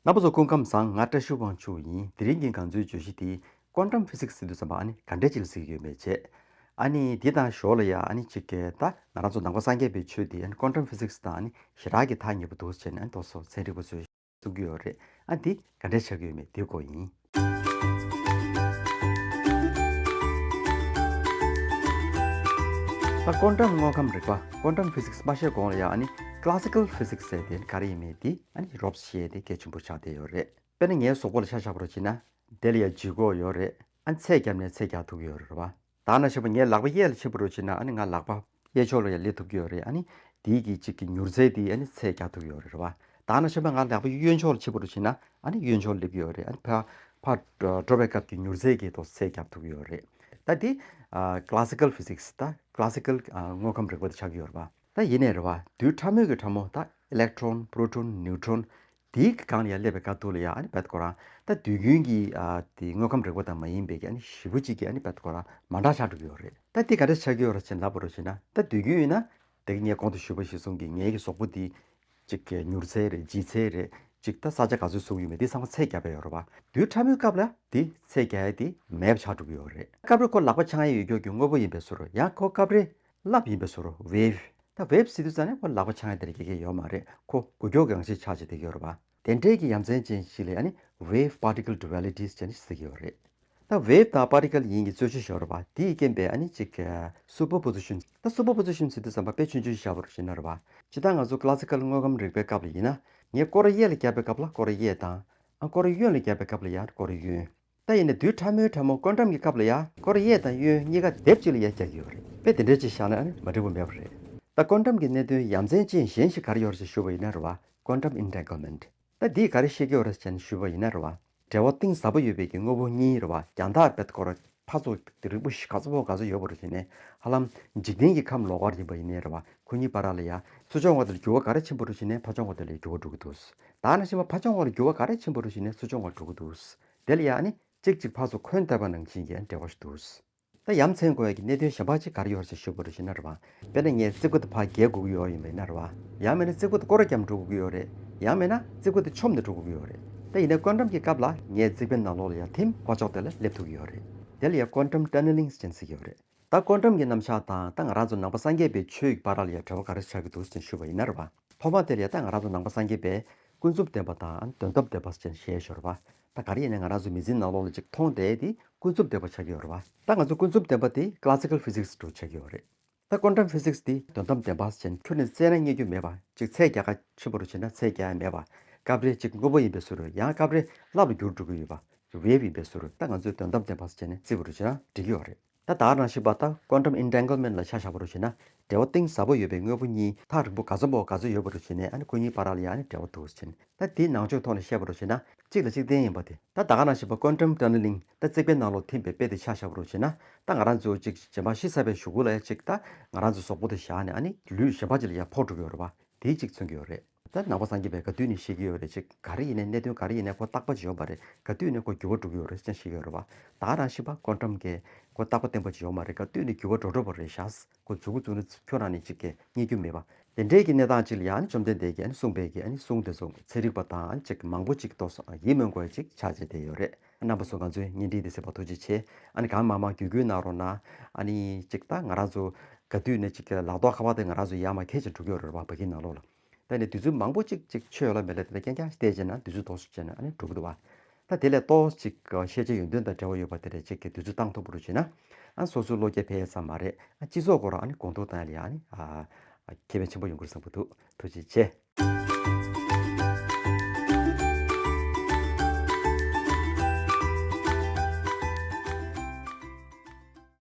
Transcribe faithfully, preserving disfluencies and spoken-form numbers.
རྣམ་པ་ཚོ་སྐུ་ཁམས་བཟང་། ང་བཀྲ་ཤིས་དབང་ཕྱུག་ཡིན། དེ་རིང་གི་ང་ཚོའི་བརྗོད་གཞི་དེ་Quantum Physics་ཟེར་དུས་ཙམ་པ་ཨ་ནི་ག་འདྲས་ཅིག་ལ་ཟེར་གྱི་ཡོད་མེད་བྱས། ཨ་ནི་འདི་དང་ཞོར་ལ་ཡ་ཨ་ནི་ཅིག་གི་ད་ང་རང་ཚོ་ནང་པ་སངས་རྒྱས་པའི་ཆོས་དེ་ཨ་ནི་Quantum Physics་དང་ཨ་ནི་ཞེ་དྲག་གི་ཐག་ཉེ་པོ་འདུག་བྱས་ནས་ཨ་ནི་ཏོག་ཙམ་ཚན་རིག་པ་ཚོས་གསུང་གི་ཡོད་རེད། ཨ་འདི་ག་འདྲས་ཆགས་ཀྱི་ཡོད་མེད་དེའི་སྐོར་ཡིན། ད་Quantum་དངོས་ཁམས་རིག་པ། Quantum Physics་མ་བཤད་གོང་ལ་ཡ་ཨ་ནི་Classical Physics་ཟེར་དེ་ག་རེ་ཡིན་མིན་དེ་ཨ་ནི་རོབ་ཤེས་དེ་གལ་ཆེན་པོ་ཆགས་བསྡད་ཡོད་རེད། དཔེར་ན་ངའི་གཟུགས་པོ་ལ་ཆ་བཞག་པ་རེད་བྱས་ན་དེ་ལ་ཡ་ལྗིད་ཁོག་ཡོད་རེད། ཨ་ནི་ཚད་བརྒྱབ་ནས་ཚད་རྒྱག་ཐུབ་ཀྱི་ཡོད་རེད་བ། ད་ནང་བཞིན་པ་ངའི་ལག་པ་གཡས་ལ་ཕྱིན་པ་རེད་བྱས་ན་ཨ་ནི་ང་ལག་པ་གཡས་ཕྱོགས་ལ་ཡ་སླེབས་ཐུབ་ཀྱི་ཡོད་རེད། ཨ་ནི་དེའི་གི་གཅིག་གི་མྱུར་ཚད་དེ་ཨ་ནི་ཚད་རྒྱག་ཐུབ་ཀྱི་ཡོད་རེད་བ། ད་ནང་བཞིན་པ་ང་ལག་པ་གཡོན་ཕྱོགས་ལ་ཕྱིན་པ་རེད་བྱས་ན་ཨ་ནི་གཡོན་ཕྱོགས་ལ་སླེབས་ཀྱི་ཡོད་རེད། ཨ་ནི་ཕར་ཕར་འགྲོ་བའི་སྐབས་ཀྱི་མྱུར་ཚད་ཀྱི་ཐོག་ཚད་རྒྱག་ཐུབ་ཀྱི་ཡོད་རེད། ད་དེ་ཨ་Classical Physics་ད་Classical་ཨ་དངོས་ཁམས་རིག་པ་དེ་ཆགས་ཀྱི་ཡོད་རེད་བ། ད་ཡིན་ནའི་རེད་བ། རྡུལ་ཕྲ་མོའི་གི་ཕྲ་མོ་ད་Electron, Proton, Neutron་དེའི་གི་སྒང་ལ་ཡ་སླེབས་པའི་སྐབས་དུས་ལ་ཡ་ཨ་ནི་བད་ཁོ་རང་ད་དུས་རྒྱུན་གྱི་ཨ་དེ་དངོས་ཁམས་རིག་པ་དང་མ་ཡིན་པའི་གི་ཨ་ནི་ཞེ་པོ་ཅིག་གི་ཨ་ནི་བད་ཁོ་རང་མ་འདྲ་ཆགས་འགྲོ་གི་ཡོད་རེད། ད་དེ་ག་འདྲ་ཆགས་ཀྱི་ཡོད་རེད་ཅེས་ལབ་པ་རེད་བྱས་ན་ད་དུས་རྒྱུན་ཡིན་ན་དེ་གི་ངས་གོང་དུ་ཞུས་པ་ཞིག་གསུང་གི་ངའི་གི་གཟུགས་པོ་འདི་གཅིག་གི་མྱུར་ཚད་རེད། ལྗིད་ཚད་རེད། གཅིག་ད་ས་ཆ་ག་ཚོད་བཟུང་ཡོད་མེད་འདི་ཚང་མ་ཚད་བརྒྱབ་པ་ཡོད་རེད་བ། རྡུལ་ཕྲ་མོའི་སྐབས་ལ་འདི་ཚད་བརྒྱབ་ཡ་འདི་མེད་པ་ཆགས་འགྲོ་གི་ཡོད་རེད། སྐབས་རེ་ཁོ་ལག་པ་འཆང་ཡ་ཡོད་ཀྱོག་གི་དངོས་པོ་ཡིན་པའི་བཟོ་འདྲ། ཡང་ཁོ་སྐབས་རེ་རླབས་ཡིན་པའི་བཟོ་འདྲ། Wave། ད་Wave་ཟེར་དུས་ཙམ་ནས་ཁོ་ལག་པ་འཆང་ཡ་དེ་ལ་ག་གེ་ཡོད་མ་རེད། ཁོ་འགུལ་སྐྱོད་ཀྱི་ངང་ཚུལ་ཆགས་བྱས་བསྡད་ཀྱི་ཡོད་རེད་བ། དེ་འདྲའི་གི་ཡ་མཚན་ཅན་ཞིག་ལ་ཨ་ནི་Wave Particle Dualities་ཅེས་ནི་ཟེར་གྱི་ཡོད་རེད། ད་Wave་དང་Particle་ཡིན་གྱི་རྩོད་གཞི་ཤོར་བ་དེའི་རྐྱེན་པས་ཨ་ནི་གཅིག་Superposition། ད་Superposition་ཟེར་དུས་ཙམ་པ་དཔེ་ཆུང་ཆུང་ཞིག་བཞག་པ་རེད་བྱས་ན་རེད་བ། སྤྱིར་བཏང་ང་ཚོ་Classical་དངོས་ཁམས་རིག་པའི་སྐབས་ལ་ཡིན་ན་ངས་སྐོར་ར་གཡས་ལ་བརྒྱབ་པའི་སྐབས་ལ་སྐོར་ར་གཡས་དང་། ཨ་སྐོར་ར་གཡོན་ལ་བརྒྱབ་པའི་སྐབས་ལ་ཡང་སྐོར་ར་གཡོན། ད་ཡིན་ནའི་རྡུལ་ཕྲ་མོའི་ཕྲ་མོ་Quantum་གྱི་སྐབས་ལ་ཡང་སྐོར་ར་གཡས་དང་གཡོན་གཉིས་ཀ་སྡེབ་གཅིག་ལ་ཡང་རྒྱག་གི་ཡོད་རེད། དཔེ་དེ་འདྲའི་ཅིག་བཞག་ན་ཨ་ནི་མ་འགྲིག་པ་མེད་པ་རེད། ད་Quantum་གྱི་གནད་དོན་ཡ་མཚན་ཅན་གཞན་ཞིག་ག་རེ་ཡོད་རེད་ཅེས་ཞུས་པ་ཡིན་ན་རེད་བ། Quantum Entanglement། ད་འདིས་ག་རེ་བཤད་ཀྱི་ཡོད་རེད་ཅེས་ཞུས་པ་ཡིན་ན་རེད་བ། འབྲེལ་བ་གཏིང་ཟབ་པོ་ཡོད་པའི་གི་དངོས་པོ་གཉིས་རེད་བ། རྒྱང་ཐག་རྦད་ཁོ་ར་ཕར་ཚུར་རིང་པོ་ཞིག་ག་ཚོད་པོ་ག་ཚོད་ཡོད་པ་རེད་བྱས་ནས་ཧ་ལམ་འཇིག་རྟེན་གྱི་ཁམས་ལོགས་ཀར་ཡིན་པ་ཡིན་ནའི་རེད་བ། ཁོ་གཉིས་བར་ལ་ཡ་ཚུར་མཆོང་བ་དེ་ལ་འགྱུར་བ་ག་རེ་ཕྱིན་པ་རེད་བྱས་ནས་ཕར་མཆོང་བ་དེ་ལ་འགྱུར་བ་འགྲོ་གི་འདུག་ད་ནང་བཞིན་པ་ཕར་མཆོང་བ་ལ་འགྱུར་བ་ག་རེ་ཕྱིན་པ་རེད་བྱས་ནས་ཚུར་མཆོང་བ་འགྲོ་གི་འདུག་དེ་ལ་ཡ་ཨ་ནི་གཅིག་གཅིག་ཕར་ཚུར་འཁོན་བསྡད་པ་ནང་བཞིན་གྱི་འབྲེལ་བ་ཞིག་འདུག་ད་ཡ་མཚན་དགོས་ཡ་གི་གནད་དོན་གཞན་པ་ཅིག་ག་རེ་ཡོད་རེད་ཅེས་ཞུས་པ་རེད་བྱས་ན་རེད་བ། དཔེར་ན་ངས་རྩིག་པ་དེ་ཕར་རྒལ་དགོས་ཀྱི་ཡོད་ཡིན་པ་ཡིན་ན་རེད་བ། ཡང་མིན་ན་རྩིག་པ་དེ་སྐོར་ར་བརྒྱབ་འགྲོ་དགོས་ཀྱི་ཡོད་རེད། ཡང་མིན་ན་རྩིག་པ་དེ་མཆོངས་ནས་འགྲོ་དགོས་ཀྱི་ཡོད་རེད། ད་ཡིན་ནའི་Quantum་གྱི་སྐབས་ལ་ངས་རྩིག་པའི་ནང་ལོགས་ལ་ཡ་ཐིམ་ཕར་ཕྱོགས་དེ་ལ་སླེབས་ཐུབ་ཀྱི་ཡོད་རེད། དེ་ལ་ཡ་Quantum Tunneling་ཅེས་ཟེར་གྱི་ཡོད་རེད། ད་Quantum་གྱི་རྣམ་གཞག་དང་ད་ང་རང་ཚོ་ནང་པ་སངས་རྒྱས་པའི་ཆོས་ཀྱི་བར་ལ་ཡ་འབྲེལ་བ་ག་རེ་ཆགས་ཀྱི་འདུག་ཅེས་ཞུས་པ་ཡིན་ན་རེད་བ། ཐོག་མ་དེ་ལ་ཡ་ད་ང་རང་ཚོ་ནང་པ་སངས་རྒྱས་པས་ཀུན་རྫོབ་བདེན་པ་དང་དོན་དམ་བདེན་པ་ཅེས་བཤད་ཞོར་བ། ད་ག་རེ་ཡིན་ནའི་ང་རང་ཚོ་མི་ཚེའི་ནང་ལོགས་ལ་ཅིག་མཐོང་བསྡད་དེ་ཀུན་རྫོབ་བདེན་པ་ཆགས་ཀྱི་ཡོད་རེད་བ། ད་ང་ཚོ་ཀུན་རྫོབ་བདེན་པ་དེ་Classical Physics་འདྲ་ཆགས་ཀྱི་ཡོད་རེད། ད་Quantum Physics་དེ་དོན་དམ་བདེན་པ་ཅེས་ཁྱོན་ནས་བཙལ་ན་རྙེད་རྒྱུ་མེད་པ། ཅིག་ཚད་རྒྱག་ག་ཕྱིན་པ་རེད་བྱས་ན་ཚད་རྒྱག་ཡ་མེད་པ། སྐབས་རེ་ཅིག་དངོས་པོ་ཡིན་པའི་བཟོ་འདྲ། ཡང་སྐབས་རེ་རླབས་ལ་འགྱུར་འགྲོ་གི་ཡོད་པ། Wave་ཡིན་པའི་བཟོ་འདྲ། ད་ང་ཚོས་དོན་དམ་བདེན་པ་ཟེར་བྱས་ནས་བརྩི་བ་རེད་བྱས་ན་འགྲིག་གི་ཡོད་རེད། ད་ད་ག་ནང་བཞིན་པ་ད་Quantum Entanglement་ལ་ཆ་བཞག་པ་རེད་བྱས་ན། འབྲེལ་བ་གཏིང་ཟབ་པོ་ཡོད་པའི་དངོས་པོ་གཉིས་ཐག་རིང་པོ་ག་ཚོད་པོ་ག་ཚོད་ཡོད་པ་རེད་བྱས་ནས་ཨ་ནི་ཁོ་གཉིས་བར་ལ་ཡ་ཨ་ནི་འབྲེལ་བ་འདུག་ཟེར་བྱས་ནས། ད་དེའི་ནང་ཆོས་ཐོག་ནས་བཤད་པ་རེད་བྱས་ན་གཅིག་ལ་གཅིག་བརྟེན་ཡིན་པ་དེ། ད་ད་ག་ནང་བཞིན་པ་Quantum Tunneling་ད་རྩིག་པའི་ནང་ལོགས་ཐིམ་པའི་དཔེ་དེ་ཆ་བཞག་པ་རེད་བྱས་ན། ད་ང་རང་ཚོ་གཅིག་རྗེས་མ་ཤི་ཚར་བའི་གཞུག་གུ་ལ་ཡ་གཅིག་ད་ང་རང་ཚོ་གཟུགས་པོ་དེ་བཞག་ནས་ཨ་ནི་ལུས་གཞན་པ་ཅིག་ལ་ཡ་འཕོ་འགྲོ་གི་ཡོད་རེད་བ། དེ་གཅིག་མཚོན་གྱི་ཡོད་རེད། ད་ནང་པ་སངས་རྒྱས་པས་ག་དུས་ནས་བཤད་ཀྱི་ཡོད་རེད། ཅིག་ག་རེ་ཡིན་ནའི་གནད་དོན་ག་རེ་ཡིན་ནའི་ཁོ་རྟག་པ་ཅིག་ཡོད་མ་རེད། ག་དུས་ནས་ཁོ་འགྱུར་བ་འགྲོ་གི་ཡོད་རེད་ཅེས་བཤད་ཀྱི་ཡོད་རེད་བ། ད་རང་བཞིན་པ་Quantum་གས་ཁོ་རྟག་པ་བརྟན་པོ་ཅིག་ཡོད་མ་རེད། ག་དུས་ནས་འགྱུར་བ་འགྲོ་འགྲོ་བ་རེད་ཤག་ཁོ་མཛུབ་གུ་བཙུགས་ན་ཁྱོད་རང་ནས་ཅིག་གས་རྙེད་རྒྱུ་མེད་པ། དེ་འདྲའི་གི་གནས་སྟངས་ཅིག་ལ་ཡང་བཅོམ་ལྡན་འདས་ཀྱིས་གསུངས་པའི་གི་གསུང་དེ་ཚོ་ཚན་རིག་པ་དང་ཅིག་མང་པོ་ཅིག་ཏོག་ཙམ་ཡིད་སྨོན་དགོས་ཅིག་ཆགས་བྱས་བསྡད་ཡོད་རེད། རྣམ་པ་ཚོ་ང་ཚོའི་བརྙན་འཕྲིན་འདི་གཟིགས་པར་ཐུགས་རྗེ་ཆེ། ཨ་ནི་གང་མང་མང་བརྒྱུད་སྐུལ་གནང་རོགས་གནང་། ཨ་ནི་ཅིག་ད་ང་རང་ཚོ་ག་དུས་ནས་ཅིག་ལག་ཐོག་ཁ་པར་དེ་ང་རང་ཚོ་ཡར་མར་འཁྱེར་བྱས་འགྲོ་གི་ཡོད་རེད་བ། བ་གི་ནང་ལོགས་ལ། ད་ནི་དུས་ཚོད་མང་པོ་ཅིག་ཅིག་ཆོད་ཡོད་ལ་མེད་ལ། དེ་ལ་རྐྱང་རྐྱང་བལྟས་བྱས་ན་དུས་ཚོད་ཏོག་ཙམ་བྱས་ན་ཨ་ནི་འགྲོ་གི་འདུག་བ། ད་དེ་ལས་ཏོག་ཙམ་ཅིག་ཤེས་བྱ་ཡོན་ཏན་དང་འབྲེལ་བ་ཡོད་པ་དེ་འདྲ་ཅིག་གི་དུས་ཚོད་བཏང་ཐུབ་པ་རེད་བྱས་ན། ཨ་སོ་སོའི་བློ་སྐྱེད་འཕེལ་ཡས་ཙམ་མ་རེད། ཨ་སྤྱི་ཚོགས་སྐོར་ཨ་ནི་གོང་ཐུག་བཏང་ཡ་ལ་ཡ་ཨ་ནི་ཨ་ཁེ་ཕན་ཆེན་པོ་ཡོང་གི་རེད་བསམ་གྱི་འདུག་ཐུགས་རྗེ་ཆེ།